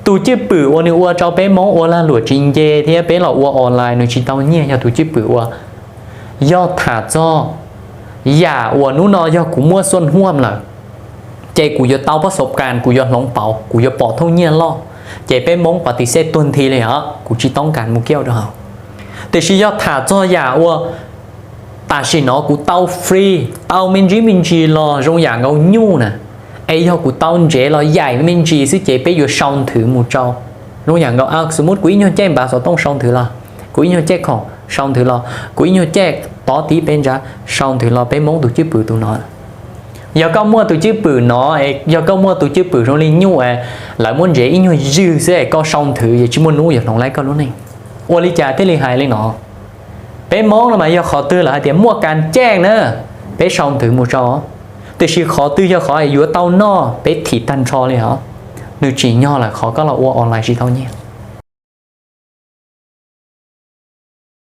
Tus cwj pwm uas nws ua rau peb Hmoob ua lag luam tsis nce thiab peb los ua online nws tsis tau nyiaj yog tus cwj pwm uas, yog tham txog yam uas hnub no yog kuv muaj xuaj huam lawm, ces kuv yuav tau pob xov kas, kuv yuav hloov pauv, kuv yuav pom thooj nyiaj loj, ces peb Hmoob pas tis xej tuag nthi li os, kuv tsis toob kas mus kiaj rau hauv. Tiam sis yog tham txog yam uas tam sim no kuv tau free, tau me ntsis me ntsis los zoo yam nkaus nyuj na, es yog kuv tau ntsev los yaim me ntsis xwb ces peb yuav sau nthwv mus rau. Zoo yam nkaus, xws mub kuv ib nyuag caij npav xov tooj sau nthwv los, kuv ib nyuag caij khoom sau nthwv los, kuv ib nyuag caij tov tiv peb ntsav sau nthwv los, peb Hmoob tus cwj pwm tus no. Yog koj muaj tus cwj pwm no, yog koj muaj tus cwj pwm zoo li nyuj es lawv muab ntsev ib nyuag ywg xwb es koj sau nthwv yeej tsis muaj hnub yuav hloov laib koj lub neej. Ua li cas thiaj li hais li no? Peb Hmoob no mas yog qhov twg lawv hais tias muaj kas caj na, peb sau nthwv mus rau. Tiam sis qhov twg yog qhov yuav tau noj peb thim tag nrho li os. Nws tsim nyog lawm qhov koj los ua online tsis tau nyiaj.